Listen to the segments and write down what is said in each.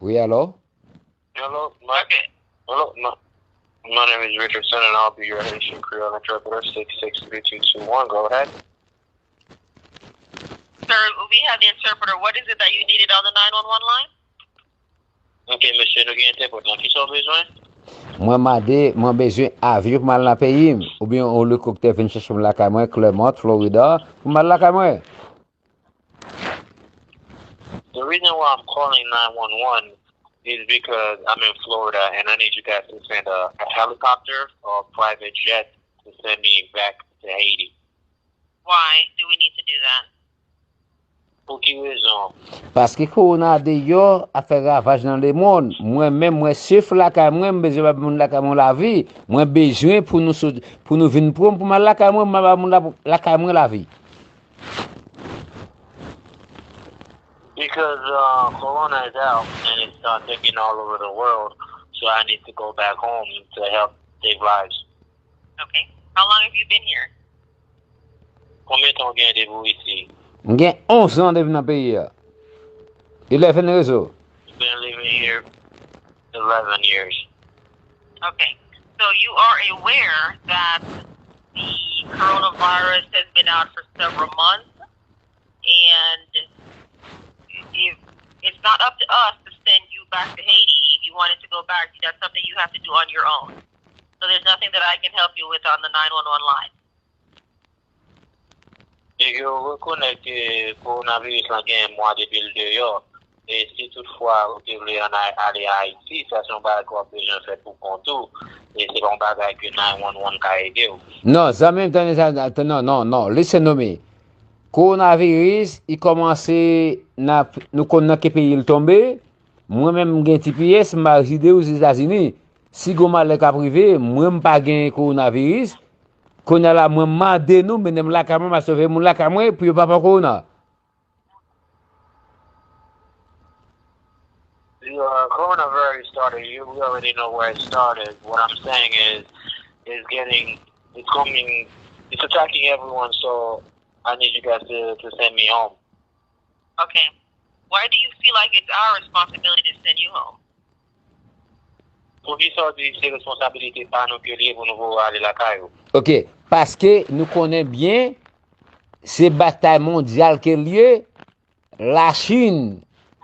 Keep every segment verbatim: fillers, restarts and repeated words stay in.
Wi, alo? Hello, my, okay. Hello, my, my name is Richardson, and I'll be your Haitian Creole interpreter, six six three two two one. Go ahead. Sir, we have the interpreter. What is it that you needed on the nine one one line? Ok, mesye, nou gen entèprèt la. Kisa w bezwen? Mwen mande, mwen bezwen avyon pou m al nan peyi m, oubyen yon elikoptè vin chèche m lakay mwen, Clermont, Florida, pou m al lakay mwen. The reason why I'm calling nine one one is because I'm in Florida and I need you guys to send a, a helicopter or a private jet to send me back to Haiti. Why do we need to do that? Pou ki rezon? Paske kowona deyò ap fè ravaj nan lemonn. Mwen menm, mwen sèf lakay mwen, m bezwen bay moun lakay mwen lavi. Mwen bezwen pou nou sot, pou nou vin pran m pou m al lakay mwen, pou m al bay moun la, lakay mwen lavi. Because uh, corona is out and it's uh, taking all over the world, so I need to go back home to help save lives. Okay. How long have you been here? Konbyen tan w gen depi w isi? M gen onz an depi m nan peyi a. Eleven years old. You've been living here eleven years. Okay. So you are aware that the coronavirus has been out for several months, and if it's not up to us to send you back to Haiti, if you wanted to go back, that's something you have to do on your own. So there's nothing that I can help you with on the nine one one line. E ke yo rekonèt ke kowonaviris lan gen mwa depi l deyò. E si toutfwa ou te vle ann ale Ayiti, sa se yon bagay ke w ap bezwen fè pou kont ou. E se pa yon bagay ke nine one one ka ede w. Non, zanmi m, tande sa, non, non, non, listen to me. Kowonaviris, li kòmanse nan, nou konn nan ki peyi l tonbe. Mwen menm, m gen T P S, m pa rezide Ozetazini. Si gon malè k ap rive, mwen m pa gen kowonaviris, kounye a la, mwen mande nou, mennen m lakay mwen, m a sove moun lakay mwen, pou yo pa pran kowona. The uh, coronavirus started. You we already know where it started. What I'm saying is, it's getting, it's coming, it's attacking everyone. So I need you guys to, to send me home. Okay. Why do you feel like it's our responsibility to send you home? Poukisa w di se responsabilite pa nou ke l ye pou nou voye w ale lakay ou? Ok, paske nou konnen byen se batay mondyal ke l ye. Lachin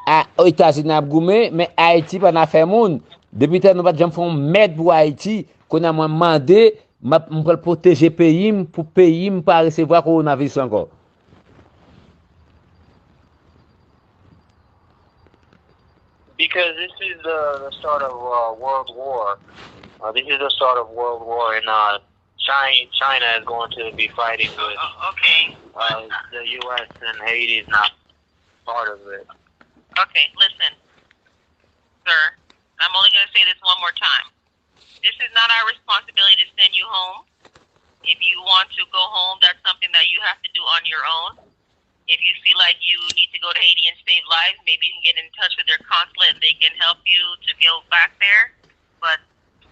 a Etazini ap goumen, men Ayiti pa nan afè moun. Depi tan nou pa t janm fè yon mèd pou Ayiti, kounye a mwen mande, m ap, m pral pwoteje peyi m pou peyi m pa resevwa kowonaviris ankò. Because this is the, the start of uh, World War. Uh, this is the start of World War, and uh, China, China is going to be fighting with uh, okay. uh, the U S and Haiti is not part of it. Okay, listen, sir. I'm only going to say this one more time. This is not our responsibility to send you home. If you want to go home, that's something that you have to do on your own. If you feel like you need to go to Haiti and save lives, maybe you can get in touch with their consulate and they can help you to go back there. But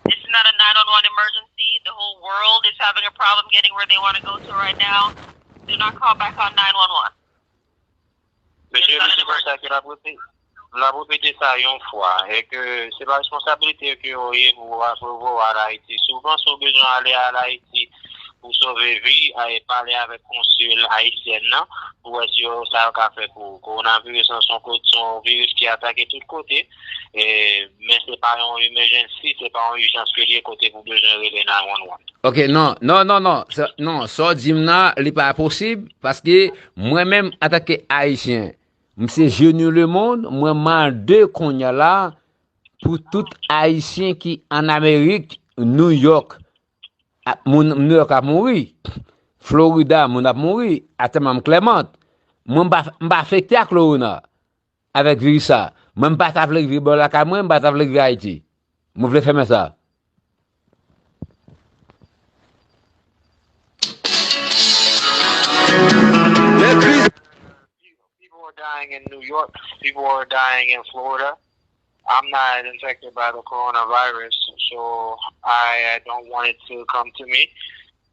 this is not a nine one one emergency. The whole world is having a problem getting where they want to go to right now. Do not call back on nine one one. Mesye, mesye, konsa ke l ap repete, l ap repete sa yon fwa, e ke se pa responsabilite ke yo ye pou w voye w al Ayiti. Si w panse w bezwen ale al Ayiti pou sove vi, pale avèk konsil ayisyèn nan pou wè si yo sa yo ka fè pou ou. Kowonaviris lan se yon viris ki atake tout kote, men se pa yon emergency, se pa yon ijans ke l ye kote pou bezwen rele nine one one. Ok, non, non, non, non, non, sa w di m nan, li pa posib, paske mwen menm, antanke Ayisyen, m se Jeni Lemonn, mwen mande kounye a la pou tout Ayisyen ki ann Amerik, New York, moun New York ap mouri, Florida, moun ap mouri, atè m Clermont, mwen m pa afekte ak lowona. Avèk viris sa. Mwen m pa ta vle rive bò lakay mwen, m pa ta vle rive Ayiti. Mwen vle fèmen sa. People are dying in New York. People are dying in Florida. I'm not infected by the coronavirus, so I, I don't want it to come to me.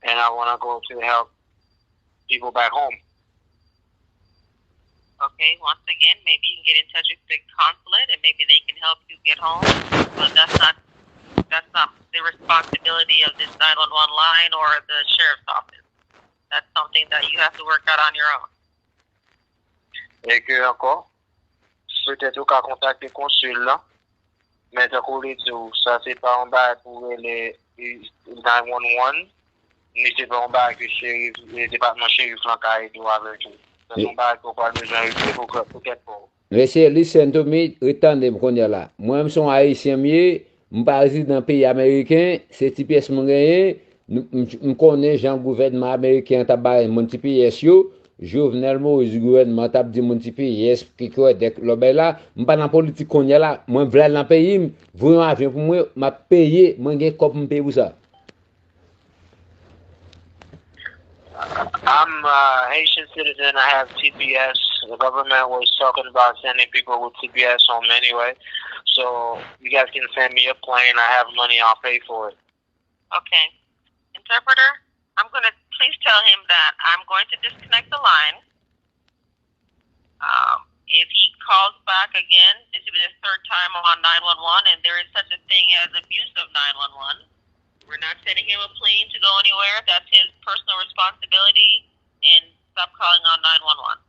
And I want to go to help people back home. Okay, once again, maybe you can get in touch with the consulate and maybe they can help you get home. But that's not that's not the responsibility of this nine one one line or the sheriff's office. That's something that you have to work out on your own. E ke ankò, petèt ou ka kontakte konsil lan, men tankou li di w, sa se pa yon bagay pou rele nine one one, ni se pa yon bagay ke cherif, depatman cherif lan ka ede w avèk li. Sa se yon bagay ke w pral bezwen regle pou, pou tèt pa w. Mesye, listen to me, ret tande m kounye a la. Mwen, m se yon Ayisyen m ye, m pa rezidan peyi ameriken, se ti pyès mwen genyen, m, m, m konnen jan gouvènman ameriken an t ap bay moun ti pyès yo, Jovenel Moïse gouvènman t ap di moun ti pyès, ki kwè dèk lòbèy la, m pa nan politik kounye a la, mwen vle al nan peyi m, voye yon avyon pou mwen, m ap peye, mwen gen kòb m peye pou sa. I'm a Haitian citizen. I have T P S. The government was talking about sending people with T P S home anyway. So you guys can send me a plane. I have money. I'll pay for it. Okay. Interpreter, I'm going to please tell him that I'm going to disconnect the line. Um, if he calls back again, this will be the third time on nine one one, and there is such a thing as abuse of nine one one. We're not sending him a plane to go anywhere. That's his personal responsibility, and stop calling on nine one one.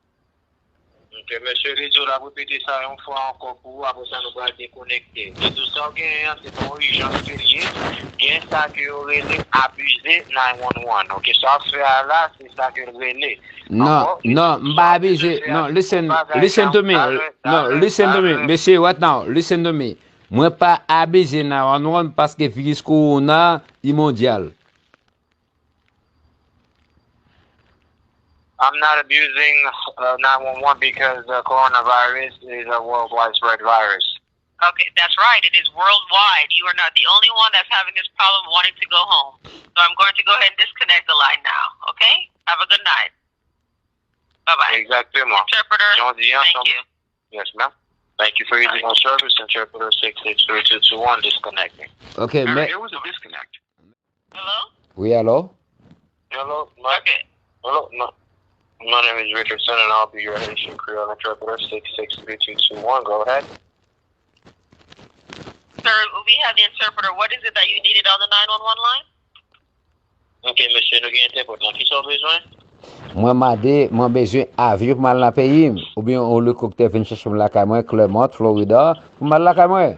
Ok, mesye, li di w l ap repete sa yon fwa ankò pou ou, apre sa nou pral dekonekte. Li di w sa w genyen an, se pa yon ijans ke l ye, gen sa ke yo rele abize nine one one. Ok, sa w ap fè a la, se sa ke l rele. Non, non, m pa abize. Non, listen, listen to me. Non, listen to me. Mesye, what now? Listen to me. Mwen pa abize nine one one paske viris kowona li mondyal. I'm not abusing uh, nine one one because the coronavirus is a worldwide spread virus. Okay, that's right. It is worldwide. You are not the only one that's having this problem wanting to go home. So I'm going to go ahead and disconnect the line now. Okay? Have a good night. Bye bye. Exactement. Interpreter, thank you. Yes, ma'am. Thank you for using our service, interpreter six six three two two one disconnecting. Okay, man. There was a disconnect. Hello? Wi, alo? Hello, my, okay. Hello, my, my name is Richardson and I'll be your Haitian Creole interpreter six six three two two one. Go ahead. Sir, we have the interpreter. What is it that you needed on the nine one one line? Ok, mesye, nou gen entèprèt lan. Kisa w bezwen? Mwen mande, mwen bezwen avyon pou m al nan peyi m, oubyen yon elikoptè vin chèche m lakay mwen, Clermont, Florida, pou m al lakay mwen.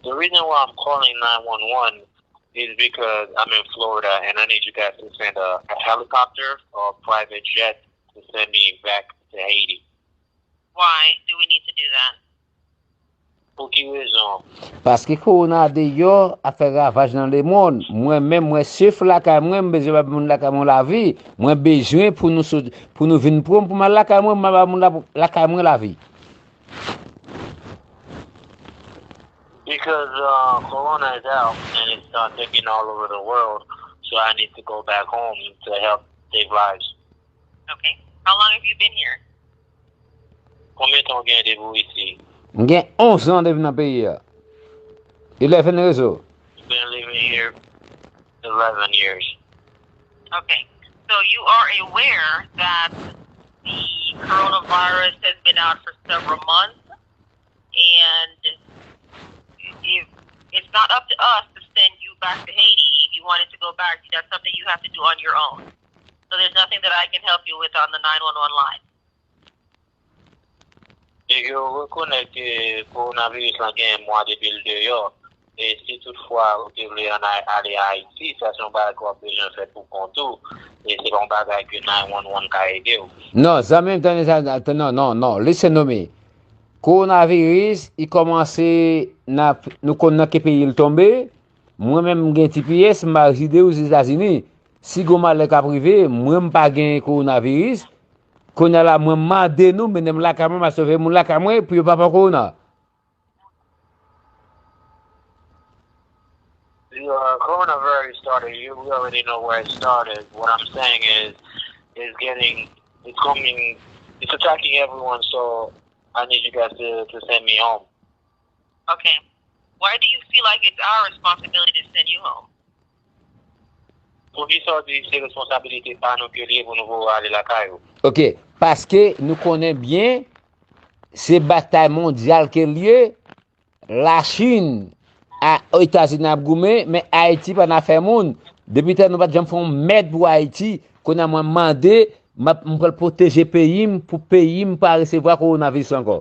The reason why I'm calling nine one one is because I'm in Florida and I need you guys to send a, a helicopter or a private jet to send me back to Haiti. Why do we need to do that? Pou ki rezon? Paske kowona deyò ap fè ravaj nan lemonn. Mwen menm, mwen sef lakay mwen, m bezwen bay moun lakay mwen lavi. Mwen bezwen pou nou sot, pou nou vin pran m pou m al lakay mwen, pou m al bay moun lakay mwen lavi. Because uh, Corona is out and it's uh, taking all over the world, so I need to go back home to help save lives. Okay. How long have you been here? Konbyen tan w gen depi w isi? M gen onz an depi nan peyi a. Eleven years old. You've been living here eleven years. Okay. So you are aware that the coronavirus has been out for several months, and if it's not up to us to send you back to Haiti. If you wanted to go back, that's something you have to do on your own. So there's nothing that I can help you with on the nine one one line. Nèg yo rekonèt ke kowonaviris lan gen mwa depi l deyò. E si toutfwa ou te vle ann ale Ayiti, sa se yon bagay ke w ap bezwen fè pou kont ou. E se pa yon bagay ke nine one one ka ede w. Non, zanmi m, tande sa, non, non, non, listen to me. Kowonaviris, li kòmanse nan, nou konn nan ki peyi l tonbe. Mwen menm, m gen T P S, m pa rezide Ozetazini. Si gon malè k ap rive, mwen m pa gen kowonaviris, kounye a la mwen mande nou mennen m lakay mwen, m a sove moun lakay mwen pou yo pa pran kowona. The uh, coronavirus started, you we already know where it started. What I'm saying is, it's getting, it's coming, it's attacking everyone. So I need you guys to, to send me home. Okay. Why do you feel like it's our responsibility to send you home? Poukisa w di se responsabilite pa nou ke l ye pou nou voye w ale lakay ou? Ok, paske nou konnen byen se batay mondyal ke l ye. Lachin a Etazini ap goumen, men Ayiti pa nan afè moun. Depi tan nou pa t janm fè yon mèd pou Ayiti, kounye a mwen mande, m ap- m pral pwoteje peyi m pou peyi m pa resevwa kowonaviris ankò.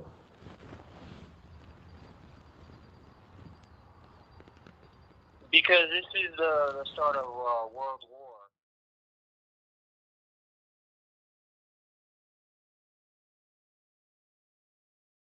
Because this is the, the start of uh, World War.